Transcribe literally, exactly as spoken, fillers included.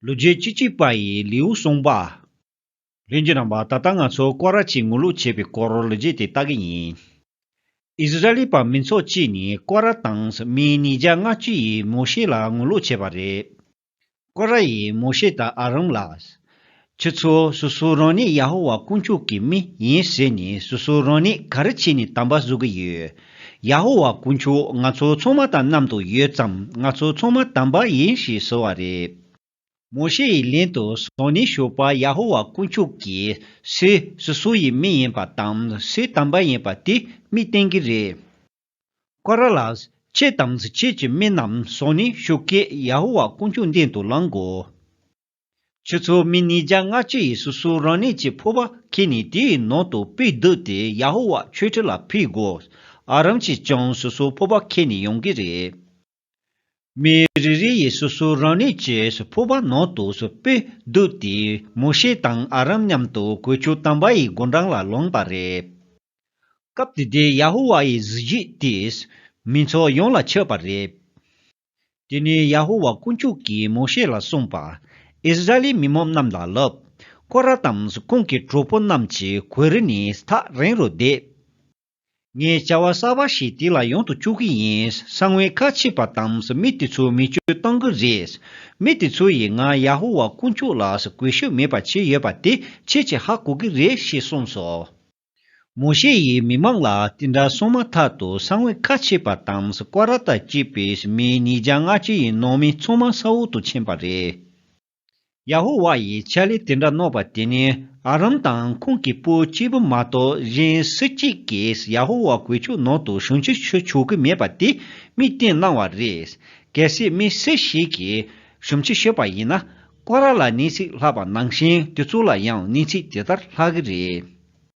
ལོ་རྒྱུས་བཅུ་གཅིག་པ་ཡི་ལེའུ་གསུངས་པ། ལྷན་རྒྱས་རྣམ་པ། ད་ལྟ་ང་ཚོ་ཀོ་ར་གྱིས་ངོ་ལོག་བྱས་པའི་སྐོར་ལོ་རྒྱུས་དེ་ལྟ་གི་ཡིན། ཨིསི་ར་ཨེལ་པ་མི་ཚོགས་གཅིག་ནས་ཀོ་ར་དང་མི་ཉིས་བརྒྱ་ལྔ་བཅུ་ཡིས་མོ་ཤེ་ལ་ངོ་ལོག་བྱས་པ་རེད། ཀོ་ར་ཡིས་མོ་ཤེ་དང་ཨ་རོན་ལ། ཁྱེད་ཚོ་སོ་སོ་རང་ཉིད་ཡ་ཧོ་ཝཱ་དཀོན་མཆོག་གི་མི་ཡིན་ཟེར་ནས་སོ་སོ་རང་ཉིད་ག་རེ་བྱས་ནས་དམ་པ་བཟོ་གི་ཡོད། ཡ་ཧོ་ཝཱ་དཀོན་མཆོག་ང་ཚོ་ཚང་མ་དང་མཉམ་དུ་ཡོད་ཙང་ང་ཚོ་ཚང་མ་དམ་པ་ཡིན་ཞེས་ཟེར་བ་རེད། མོ་ཤེ་ཡི་ལན་དུ་བཟང་ནི་ཞོགས་པ་ཡ་ཧོ་ཝཱ་དཀོན་མཆོག་གིས་སུ་སོ་སོ་ཡི་མི་ཡིན་པ་དང་སུ་དམ་པ་ཡིན་པ་དེ་མི་བསྟན་གྱི་རེད། ཀོ་ར་ལགས། ཁྱེད་དང་ཁྱེད་ཀྱི་མི་རྣམས་བཟང་ནི་ཞོགས་ཀས་ཡ་ཧོ་ཝཱ་དཀོན་མཆོག་མདུན་དུ་ལངས་དགོས། ཁྱེད་ཚོ་མི་ཉིས་བརྒྱ་ལྔ་བཅུ་ཡིས་སོ་སོ་རང་ཉིད་ཀྱི་ཕོར་པ་ཁྱེར་ནས་དེའི་ནང་དུ་སྤོས་བདུགས་ཏེ་ཡ་ཧོ་ཝཱ་མཆོད་ཁྲི་ལ་ཕུལ་དགོས། ཨ་རོན་གྱིས་ཀྱང་སོ་སོའི་ཕོར་པ་ཁྱེར་ནས་ཡོང་གི་རེད། མི་རེ་རེ་ཡིས་སོ་སོ་རང་ཉིད་ཀྱི་ཕོར་པ་ནང་དུ་སྤོས་བདུགས་ཏེ་མོ་ཤེ་དང་ཨ་རོན་མཉམ་དུ་གོས་ཆེན་དམ་པ་ཡི་དགོན་གྲམ་ལ་ལངས་པ་རེད། སྐབས་དེ་དུས་ཡ་ཧོ་ཝཱ་ཡི་གཟི་བརྗིད་དེས་མི་ཚོགས་ཡོངས་ལ་ཁྱབ་པ་རེད། དེ་ནས་ཡ་ཧོ་ཝཱ་དཀོན་མཆོག་གིས་མོ་ཤེ་ལ་གསུངས་པ། ཨིསི་ར་ཨེལ་མི་མང་རྣམས་ལ་ལབ། ཀོ་ར་དང་ཁོང་གི་གྲོགས་པོ་རྣམས་ཀྱིས་གོས་རི་ནས་ཐག་རིང་རུ་བསྡད། ངས་བྱ་བ་གསར་པ་ཞིག་དེ་ལ་ཡོང་དུ་བཅུག་གི་ཡིན། ས་བོན་ཁ་ཕྱེས་པ་དང་མི་དེ་ཚོས་མེ་མཆོད་གཏོང་གི་རེད། མི་དེ་ཚོ་ཡིས་ང་ཡ་ཧོ་ཝཱ་དཀོན་མཆོག་ལ་གུས་ཞབས་མེད་པ་བྱས་ཡོད་པ་དེ་ཁྱེད་ཀྱིས་ཧ་གོ་གི་རེད་ཞེས་གསུངས་སོ། མོ་ཤེ་ཡིས་མི་མང་ལ་དེ་འདྲ་གསུངས་མ་ཐག་ཏུ་ས་བོན་ཁ་ཕྱེས་པ་དང་ཀོ་ར་དང་བཅས་པའི་མི་ཉིས་བརྒྱ་ལྔ་བཅུ་ཡི་ནང་མི་ཚང་མ་ས་འོག་ཏུ་ཕྱིན་པ་རེད། ཡ་ཧོ་ཝཱ་ཡིས་ཕྱག་ལས་དེ་འདྲ་གནང་བ་དེ་ནི་ཨ་རོན་དང་ཁོང་གི་བུ་གཅིག་པུ་མ་གཏོགས་གཞན་སུ་གཅིག་གིས་ཡ་ཧོ་ཝཱ་གོས་ཆེན་ནང་དུ་ཞབས་ཕྱི་ཞུ་ཆོག་གི་མེད་པ་དེ་མིག་སྟོན་གནང་བ་རེད། གལ་སྲིད་མི་སུ་ཞིག་གིས་ཞབས་ཕྱི་ཞུས་པ་ཡིན་ན་ཀོ་ར་ལ་གནས་ཚུལ་ལྷག་པ་ནང་བཞིན་དེ་ཚོ་ལ་ཡང་གནས་ཚུལ་དེ་ལྟར་ལྷག་གི་རེད།